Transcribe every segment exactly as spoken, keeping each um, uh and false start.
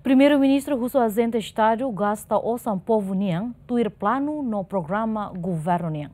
Primeiru-Ministru husu ajente Estadu gasta osan povu nian, tuir planu no programa governu nian.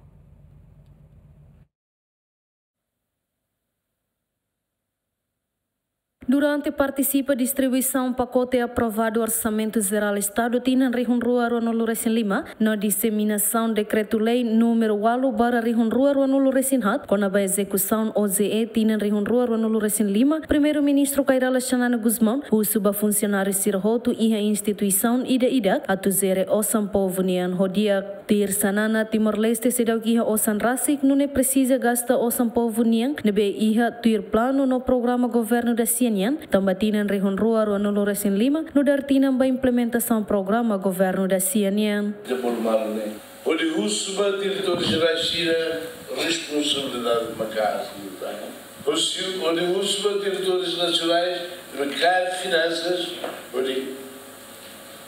Durante partisipa distribuisaun pakote aprovadu Orsamentu Jerál Estadu tinan rihun rua ruanulu resin lima no diseminasaun Dekretu-Lei númeru ualu barra rihun rua ruanulu resin haat, kona-ba ezekusaun O J E tinan rihun rua ruanulu resin lima, Primeiru-Ministru Kay Rala Xanana Gusmão husu ba funsionáriu sira hotu iha instituisaun ida-idak atu jere osan povu nian ho di'ak. Tuir Xanana, Timor-Leste seidauk iha osan rasik, nune'e presiza gasta osan povu nian ne'ebé iha tuir planu no programa governu dasia nian, tanba tinan rihun rua ruanulu resin lima nu'udar tinan ba implementasaun programa governu dasia nian. Ita bolu malu ne'e. Hodi husu ba diretór jerál sira responsabilidade maka'as liután. Husu, hodi husu ba diretores nacionais de mercado de finanças, hodi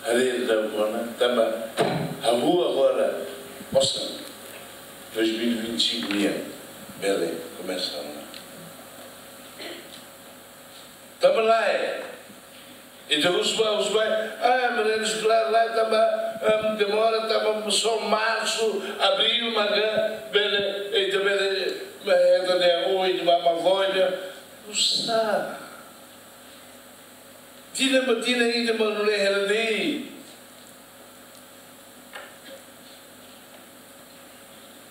haree daudaun ona, tanba hahú agora, osan dois mil e vinte e cinco nian, bele komesa ona. Tanba lae, ita husu ba, husu ba, ah, mereka sekolah lae tanba, em, demora tanba só marsu, abril, maka bele, ita bele, eh, ita ne, oh, ita ba, ba, voida. Usa. Tinan ba tinan ita ba nune'e hela de'it.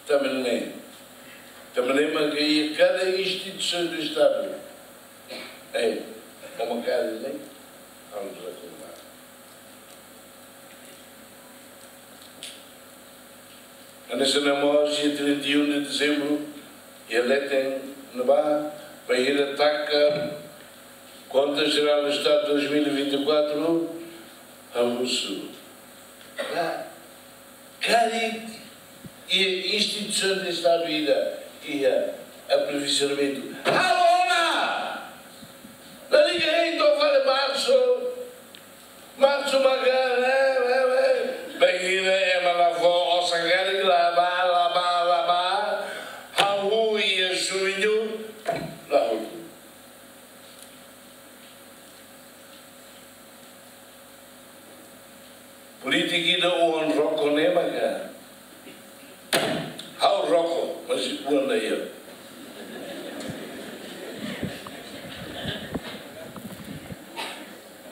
Tanba ne'e. Tanba ne'e maka iha kada instituisaun do Estadu. Ei, uma casa, né? Vamos lá com mais. Hanesan ne'e mós, dia trinta e um de dezembro, iha leten ne'ebá, bainhira taka Conta Geral do Estado dois mil e vinte e quatro, ha'u husu. Ka, karik iha instituisaun Estadu ida iha aperfeiçoamentu. Halo ona! Lalika hein, entaun fali marsu. Marsu maka, eh, eh, eh. Bainhira ema la fó osan karik, la bá, la bá, la bá. Hahú iha juñu, la hotu. Polítika ida oan rokon ne'e maka. Ha'u rokon, mas oan la iha.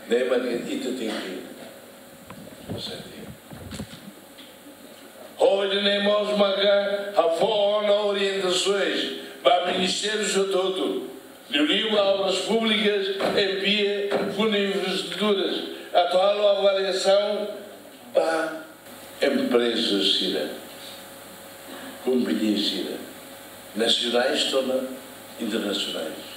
Ne'e maka ita tenke, hodi nune'e mós maka ha'u fó ona orientasoens ba ministériu hotu-hotu, liuliu ba Obras Públicas, M P E, Fundu Infraestruturas, atu halo avaliasaun ba empreza sira, kompañia sira, nasionais to'o internasionais.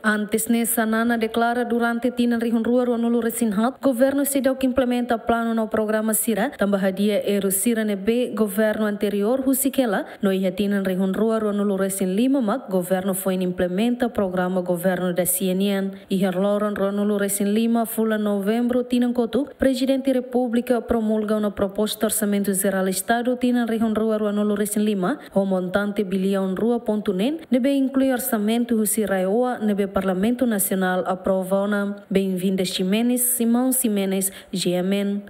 Antes ne'e, Xanana deklara durante tinan rihun rua ruanulu resin haat, governu seidauk implementa planu no programa sira, tanba hadi'a erru sira ne'ebé governu anteriór husik hela, no iha tinan rihun rua ruanulu resin lima mak governu foin implementa programa governu dasia nian. Iha loron ruanulu resin lima fulan Novembru tinan kotuk, Prezidente Repúblika promulga ona proposta Orsamentu Jerál Estadu tinan rihun rua ruanulu resin lima, ho montante biliaun rua pontu neen, ne'ebé inklui orsamentu husi RAEOA ne'ebé Parlamentu Nasionál aprova ona. Benvinda Ximenes, Simão Ximenes, G M N.